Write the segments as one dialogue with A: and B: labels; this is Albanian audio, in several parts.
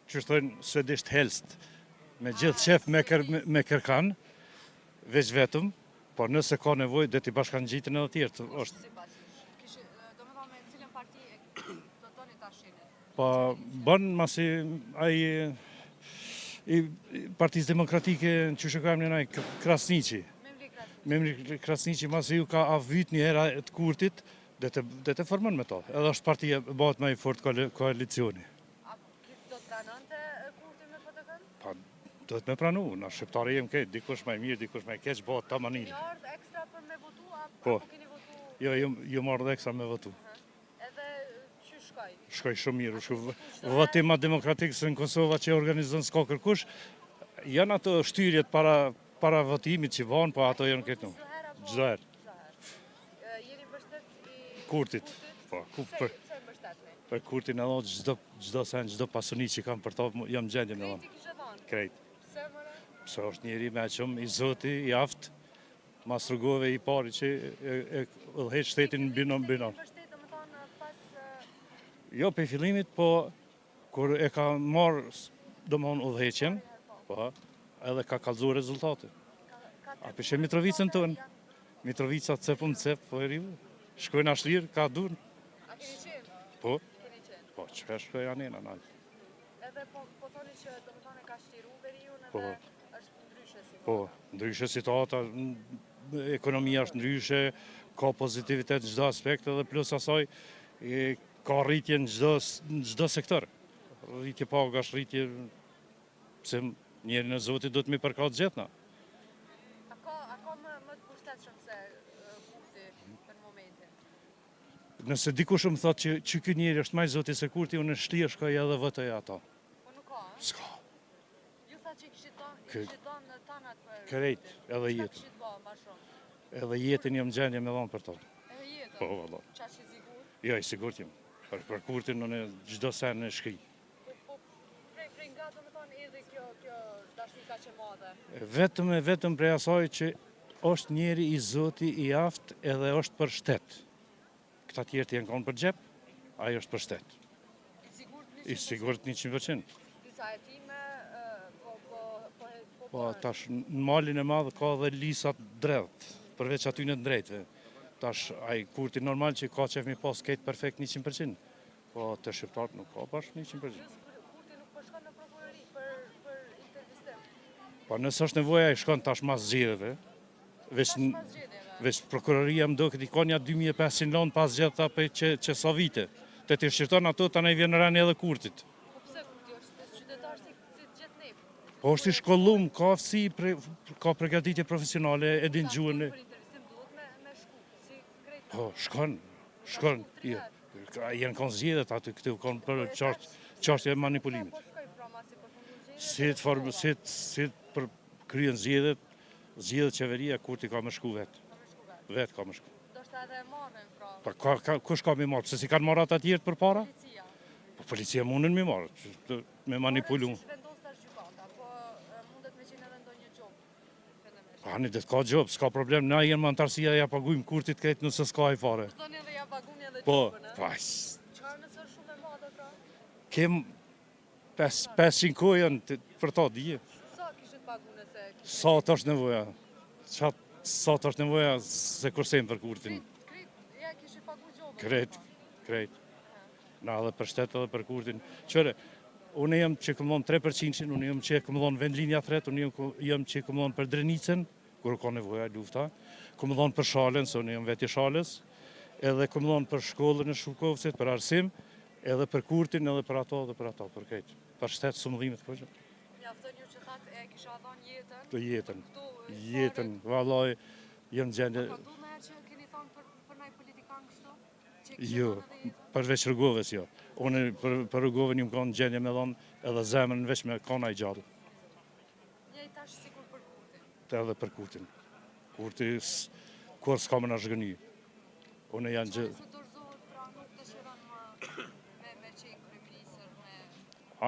A: Qysh thojnë suedisht helst, me gjithë qef me, kër, me kërkan, veç vetëm, por nëse ka nevojë, do t'i bashkangjiten edhe tjerët.
B: Është... Domethonë me cilën parti do doni ta shihni?
A: Po, bën, masi ai i Partisë Demokratike në qysh e ka emnin ai Krasniqi. Memli Krasniqi, masi ju ka avyt një herë të Kurtit, do të, do të formon me to. Edhe është partia, bëhet më i fort koalicioni.
B: A do të pranonte Kurti me PDK-n?
A: Pa, duhet me pranu, na shqiptarë jem krejt, dikush ma i mirë, dikush ma i keq, bëhet taman.
B: Keni ardhë ekstra për me votu, a,
A: po.
B: apo keni votu?
A: Jo, jom, jom ardhë ekstra me votu.
B: Edhe qysh shkoi?
A: Shkoi shumë mirë, shkoi votim ma demokratik se në Kosova që organizon s'ka kërkush, janë ato shtyrjet para, para votimit që vanë, po ato janë këtu. Çdo herë.
B: Jeni mbështetës i
A: Kurtit. Po, ku
B: për pse mbështetni?
A: Për Kurtin edhe çdo çdo sen, çdo pasuni që kam për to jam gjendje me
B: dhënë. Krejt
A: i Krejt.
B: Pse more?
A: Pse është njeri i meçëm, i zoti, i aftë, mas Rugove i pari që e, e udhëheq shtetin në binom binom. Jo, prej fillimit, po kur e ka marrë, domethonë, udhëheqjen, po, edhe ka kallzu rezultate. A pe sheh Mitrovicën tonë? Mitrovica cep më cep, po e riu. Shkojnë ashtë lirë, ka durë.
B: A keni qenë?
A: Po.
B: Keni qenë?
A: Po, që shkoj anena, nalë.
B: Edhe po, po thoni që domethonë e ka çliru veriun edhe
A: po.
B: është ndryshe situata.
A: Po, ndryshe situata, ekonomia është ndryshe, ka pozitivitet në çdo aspekt edhe plus asaj e, ka rritje në çdo në çdo sektor. Rritje pagash, rritje pse njerin e Zotit duhet mi përkrah gjithë na.
B: A ka, a ka më, më të pushtetshëm se Kurti për momentin?
A: Nëse dikush më thotë që, që ky njeri është ma i zoti se Kurti, unë shlirë shkoj edhe votoj ato.
B: Po nuk ka, a?
A: S'ka.
B: Ju tha që kishit dhënë, kishit dhënë tanat për
A: Krejt, edhe jetën.
B: Çka kishit bë ma shumë?
A: Edhe jetën jam gjendje me dhënë për to.
B: Edhe jetën?
A: Po, valla.
B: Qaq i sigurt?
A: Jo, i sigurt jam. Për, për Kurtin unë çdo sen e shkri.
B: Po, po, prej, prej nga domethonë erdhi kjo, kjo dashni kaq e madhe?
A: Vetëm e vetëm prej asaj që është njeri i zoti i aftë edhe është për shtet. Këta tjerët janë konë për xhep, ai është për shtet.
B: I sigurt
A: I sigurt 100%.
B: Disa hetime, po, po, po, po,
A: po, tash në malin e madh ka dhe lisat dredht, përveç atyne të drejtëve. Tash ai Kurti normal që ka qef mi pas krejt perfekt 100%. Po te shqiptarët nuk ka bash 100%.
B: Plus Kurti nuk po shkon në prokurori për për intervistim.
A: Po nëse është nevoja ai shkon tash mas zgjedhjeve. Veç veç prokuroria më duket i ka nja 2500 lëndë pa zgjedhta prej që, që sa vite. Të t'i shqyrton ato tani i vjen reni edhe Kurtit.
B: Po pse Kurti është qytetar si si të gjithë ne?
A: Po është i shkollum, ka aftësi, pre, ka përgatitje profesionale, e din gjuhën.
B: Për intervistim duhet me me shku, si krejt.
A: Po, shkon, shkon. Jo, janë kanë zgjedhjet aty, këtu kanë për çështje e manipulimit.
B: Po shkoj pra masi përfundu zgjedhjet.
A: Si të formë, si si të kryhen zgjedhjet, zgjidhet qeveria, Kurti ka me shku vetë.
B: Ka me shku vetë.
A: Vetë ka me shku.
B: Ndoshta edhe e marrin, pra.
A: Pa, ka, ka, kush ka mi marrë? Pse s'i kanë marrë ata tjerët përpara?
B: Policia.
A: Po policia mundën mi marrë, që me manipulu.
B: Por, që vendos tash gjykata, po mundet me qenë edhe ndonjë gjobë.
A: Po ani dhe të ka gjobë, s'ka problem, na jemi antarësia ja pagujmë Kurtit krejt nëse s'ka i fare.
B: Po thoni edhe ja paguni edhe
A: po,
B: gjobën,
A: Po,
B: Qa nëse është shumë e madhe, pra?
A: Kem 500 ko janë për ta dije.
B: Sa kishit pagu nëse kishit?
A: Sa të është nevoja? Qa, sa të është nevoja se kursejmë për Kurtin?
B: Krejt, krejt, ja kishit pagu gjobën?
A: Krejt, krejt. Na edhe për shtet edhe për Kurtin. Qyre, unë jam që kom dhonë 3%, unë jam që kom dhonë vendlinja thret, unë jam, jam që kom dhonë për Drenicën, kur ka nevoja lufta, kom dhonë për Shalën, se unë jam vetë i Shalës, edhe kom dhonë për shkollën e Shupkovcit, për arsim, edhe për Kurtin, edhe për ato, edhe për ato, për krejt. Për shtet s'më dhimet kurgjë.
B: Mjafton ju që thatë e kisha dhonë jetën.
A: Të jetën. Jetën, vallaj, jam gjendje.
B: A ka ndodhur ndonjëherë që keni thonë për, për naj politikan kështu? Që kisha
A: Jo,
B: dhonë edhe jetën?
A: përveç Rugovës jo. Unë për, për Rugovën jam kanë gjendje me dhonë edhe zemrën veç me kanë ai gjallë.
B: Njëjtë tash sikur për Kurtin.
A: Të edhe për Kurtin. Kurti kurrë s'ka me na zhgënjy. Unë janë gjë...
B: Nëse dorëzohet, pra nuk dëshiron më me, me qenë kryeministër, me...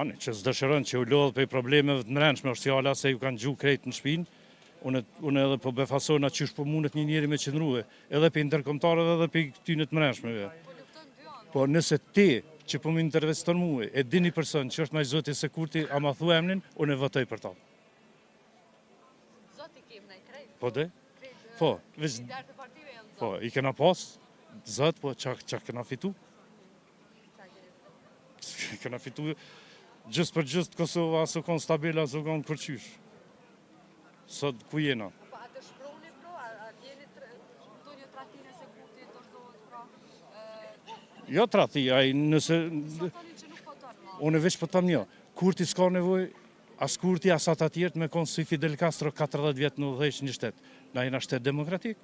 A: Ani, që s'dëshiron që u lodhë prej problemeve të mrenshme, është fjala se ju kanë gju krejt në shpinë, unë, unë edhe po befasojna qysh po mundet një njeri me qëndrue, edhe prej ndërkombëtarëve edhe prej këtyne të mrenshmeve.
B: Po lufton dy anë.
A: Po nëse ti që po më interviston mua, e di një person që është ma i zoti se Kurti, a ma thu emnin, unë e votoj për ta.
B: Zot i kem ne krejt.
A: Po de? Po, veç... Po, i kena pas, zot, po, qa, qa kena fitu? Kena fitu, gjysë për gjysë Kosova, as u konë stabil, as u konë kërqysh. Sot, ku jena?
B: Po, a dëshproni pro, a jeni ndonjë tradhti nëse Kurti dorëzohet pra?
A: Jo tradhti, ai nëse...
B: Sa thoni që nuk po don
A: ma? Unë veç po tham një, Kurti s'ka nevojë, as Kurti, as ata tjerët me konë si Fidel Castro 40 vjet në udhëheq një shtet. Na jena shtet demokratik,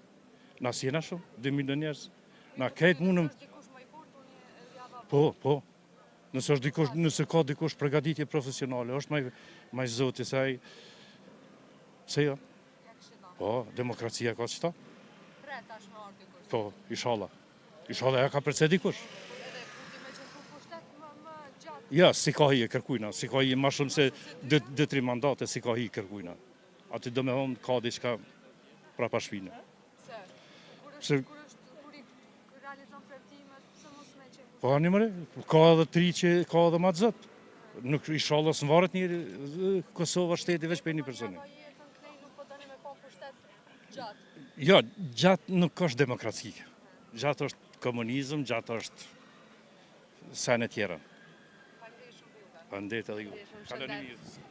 A: na s'jena shumë, 2 milion njerëz. Na krejt mundëm... Po, po. Nëse është dikush, nëse ka dikush përgatitje profesionale, është ma, ma i zoti se ai... Pse jo? Po, demokracia ka qëta?
B: Pret tash me ardhë dikush.
A: Po, ishalla. Ishalla ja ka përce dikush. Ja, s'i ka hije kërkujna, s'i ka hije ma shumë se 2-3 mandate, s'i ka hije kërkujna. Aty do me thonë ka diçka prapa shpine.
B: Pse? Kur është, kur është, kur i realizon premtimet, pse mos me qenë?
A: Po ani more, ka edhe tri që ka edhe ma të zot. Nuk ishalla s'varet njeri Kosova shteti veç prej një personi. Jo, gjatë nuk është demokratike. Gjatë është komunizëm, gjatë është sene tjera.
B: Faleminderit shumë
A: Faleminderit edhe ju. Kaloni mirë.